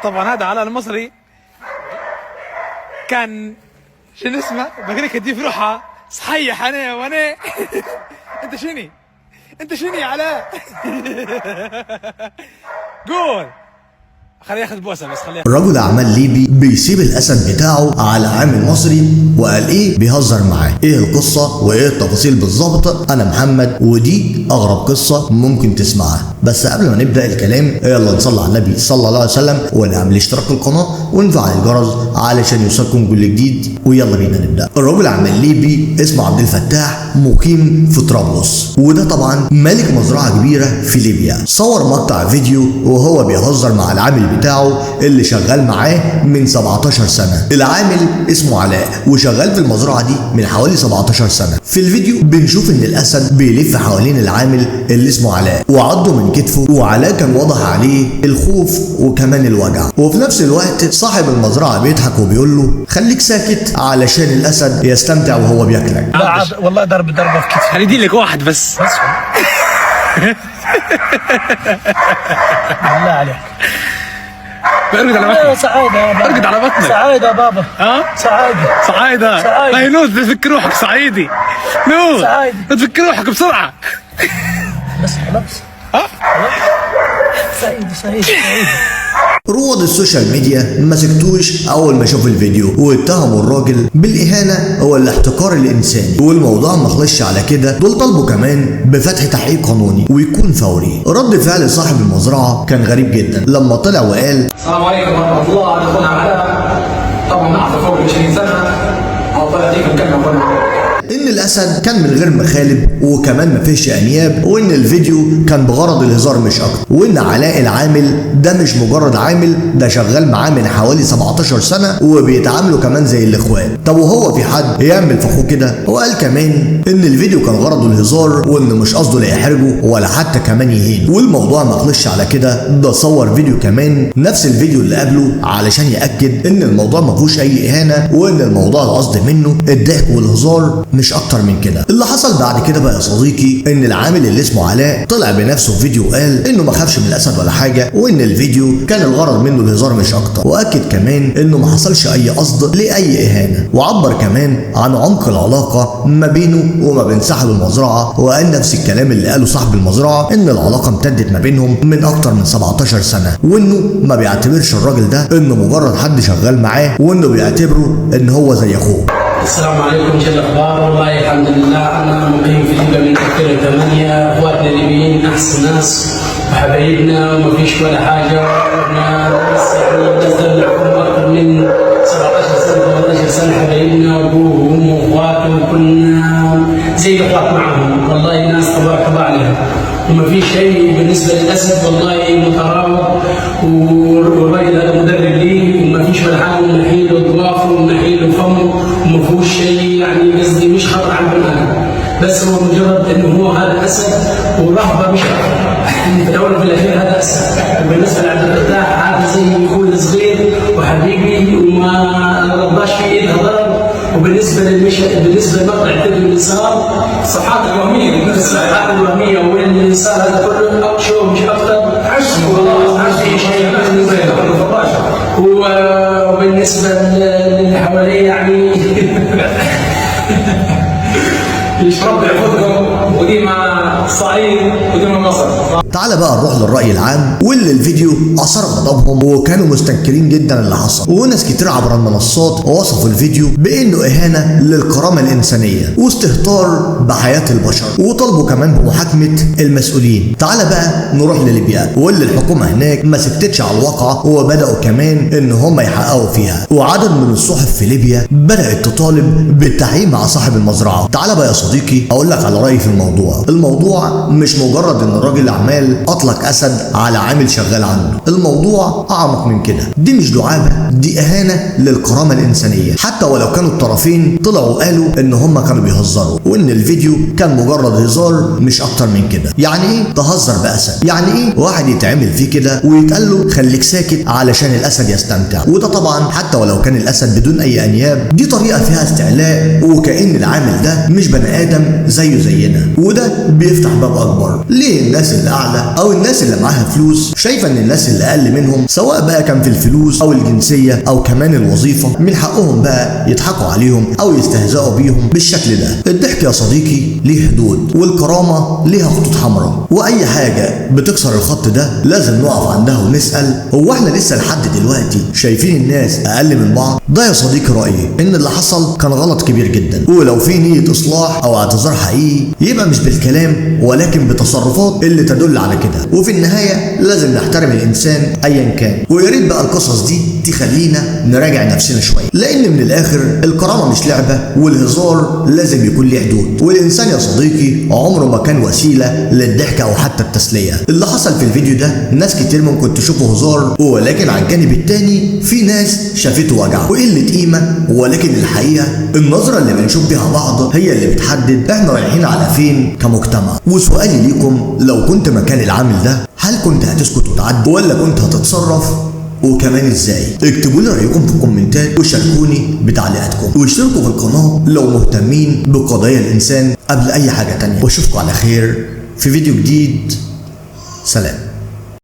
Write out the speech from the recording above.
طبعا هذا علاء المصري كان شنو اسمه بقريك تجيب روحها صحيح. انا وانا انت شني، انت شني يا علاء؟ قول خليه ياخذ بوسه بس خليه. رجل اعمال ليبي بيسيب الاسد بتاعه على عامل مصري وقال ايه بيهزر معاه. ايه القصة وايه التفاصيل بالظبط؟ انا محمد ودي اغرب قصة ممكن تسمعها. بس قبل ما نبدا الكلام يلا نصلي على النبي صلى الله عليه وسلم ونعمل اشتراك في القناة ونفعل الجرس علشان يوصلكم كل جديد. ويلا بينا نبدا. الرجل اعمال ليبي اسمه عبد الفتاح، مقيم في طرابلس، وده طبعا مالك مزرعة كبيرة في ليبيا. صور مقطع فيديو وهو بيهزر مع العامل بتاعه اللي شغال معاه من 17 سنة. العامل اسمه علاء وشغال في المزرعة دي من حوالي 17 سنة. في الفيديو بنشوف ان الاسد بيلف حوالين العامل اللي اسمه علاء وعضه من كتفه، وعلاء كان واضح عليه الخوف وكمان الوجع. وفي نفس الوقت صاحب المزرعة بيضحك وبيقول له خليك ساكت علشان الاسد يستمتع وهو بياكلك. لا والله ضرب ضربه في كتفي. خليه لك واحد بس. بس بالله عليك ارقد على بطنك. سعادة يا بابا، ارقد على بطنك. سعادة يا بابا. ها؟ سعادة صعايدة. صعايدة. هاي نوز تفك روحك صعيدي. نوز صعايدي. تفك روحك بسرعة. بس خلاص. ها؟ سعيد سعيد سعيد. رواد السوشيال ميديا ما سكتوش اول ما شافوا الفيديو واتهموا الراجل بالاهانه والاحتقار الانساني. والموضوع ما خلصش على كده، دول طالبوا كمان بفتح تحقيق قانوني ويكون فوري. رد فعل صاحب المزرعة كان غريب جدا لما طلع وقال السلام عليكم ورحمة الله. أنا أخونا علاء، طبعا نعرفه فوق 20 سنة. أو طلع لكم كلمة أخونا ان الاسد كان من غير مخالب وكمان ما فيش انياب، وان الفيديو كان بغرض الهزار مش اكتر، وان علاء العامل ده مش مجرد عامل، ده شغال معاه من حوالي 17 سنة وبيتعاملوا كمان زي الاخوات. طب وهو في حد يعمل في اخوه كده؟ وقال كمان ان الفيديو كان غرضه الهزار وان مش قصده لا يحرجه ولا حتى كمان يهينه. والموضوع ما خلصش على كده، ده صور فيديو كمان نفس الفيديو اللي قبله علشان ياكد ان الموضوع ما فيهوش اي اهانه وان الموضوع القصد منه الضحك والهزار مش اكتر من كده. اللي حصل بعد كده بقى يا صديقي ان العامل اللي اسمه علاء طلع بنفسه في فيديو قال انه ما خافش من الاسد ولا حاجة، وان الفيديو كان الغرض منه الهزار مش اكتر، واكد كمان انه ما حصلش اي قصد لاي اهانه، وعبر كمان عن عمق العلاقة ما بينه وما بين صاحب المزرعة، وقال نفس الكلام اللي قاله صاحب المزرعة ان العلاقة امتدت ما بينهم من اكتر من 17 سنة، وانه ما بيعتبرش الراجل ده انه مجرد حد شغال معاه، وانه بيعتبره ان هو زي اخوه. السلام عليكم، شو الاخبار؟ والله الحمد لله، انا مقيم في ليبيا من 2008. اخواتنا الليبيين احسن ناس وحبايبنا وما فيش ولا حاجة. احنا ناس يعني ناس اكثر من 17 سنة 18 سنة، حبايبنا وابوه وامه واخواته، وكنا زي الاخوات معهم. والله ناس تبارك الله عليهم وما في شيء. بالنسبة للاسد والله متراوض، والراجل هذا مدرب ليه وما فيش ولا حاجة، ومنحيله اطرافه ومنحيله فمه وما فيهوش شيء، يعني قصدي مش خطر على البني ادم، بس هو مجرد انه هو هذا اسد ورهبة مش اكثر. في الاول وفي الاخير هذا اسد. وبالنسبة لعبد الفتاح هذا زي اخوي الصغير وحبيبي وما رضاش في ايدها ضرب. وبالنسبة بالنسبة لمقطع الفيديو اللي صار، الصفحات الوهمية، الصفحات الوهمية واللي صار هذا كله شو مش اكثر. وبالنسبة للي حواليه يعني ربي يحفظكم وديما صعيد وديما مصر. تعال بقى نروح للرأي العام واللي الفيديو أثار غضبهم وكانوا مستنكرين جدا اللي حصل، وناس كتير عبر المنصات وصفوا الفيديو بأنه إهانة للكرامة الإنسانية واستهتار بحياة البشر، وطالبوا كمان بمحاكمة المسؤولين. تعال بقى نروح لليبيا واللي الحكومة هناك ما سكتتش على الواقعة وبدأوا كمان إن هم يحققوا فيها، وعدد من الصحف في ليبيا بدأت تطالب بالتحقيق مع صاحب المزرعة. تعال بقى يا صديقي أقول لك على رأيي في الموضوع. الموضوع مش مجرد إن راجل أعمال اطلق اسد على عامل شغال عنده، الموضوع اعمق من كده. دي مش دعابة، دي اهانه للكرامه الانسانية، حتى ولو كانوا الطرفين طلعوا قالوا ان هم كانوا بيهزروا وان الفيديو كان مجرد هزار مش اكتر من كده. يعني ايه تهزر باسد؟ يعني ايه واحد يتعمل فيه كده ويتقال له خليك ساكت علشان الاسد يستمتع؟ وده طبعا حتى ولو كان الاسد بدون اي انياب، دي طريقه فيها استعلاء وكأن العامل ده مش بني ادم زيه زينا، وده بيفتح باب اكبر. ليه الناس اللي قاعدة اعلى او الناس اللي معاها فلوس شايفه ان الناس اللي اقل منهم، سواء بقى كان في الفلوس او الجنسية او كمان الوظيفة، من حقهم بقى يضحكوا عليهم او يستهزئوا بيهم بالشكل ده. الضحك يا صديقي ليه حدود، والكرامة ليها خطوط حمراء، واي حاجة بتكسر الخط ده لازم نقف عندها ونسال، هو احنا لسه لحد دلوقتي شايفين الناس اقل من بعض؟ ده يا صديقي رايي ان اللي حصل كان غلط كبير جدا، ولو في نيه اصلاح او اعتذار حقيقي يبقى مش بالكلام ولكن بتصرفات اللي تدل على كده. وفي النهاية لازم نحترم الانسان ايا كان، ويا ريت بقى القصص دي تخلينا نراجع نفسنا شوية، لان من الاخر الكرامة مش لعبه، والهزار لازم يكون ليه حدود، والانسان يا صديقي عمره ما كان وسيلة للضحك او حتى التسلية. اللي حصل في الفيديو ده ناس كتير ممكن تشوفه هزار، ولكن على الجانب التاني في ناس شافته وجع وقلة قيمة، ولكن الحقيقة النظرة اللي بنشوف بيها بعض هي اللي بتحدد احنا رايحين على فين كمجتمع. وسؤالي ليكم، لو كنت مكان العامل ده هل كنت هتسكت وتعدي ولا كنت هتتصرف؟ وكمان ازاي؟ اكتبوا لي رايكم في الكومنتات وشاركوني بتعليقاتكم، واشتركوا في القناة لو مهتمين بقضايا الانسان قبل اي حاجة تانية. واشوفكم على خير في فيديو جديد. سلام.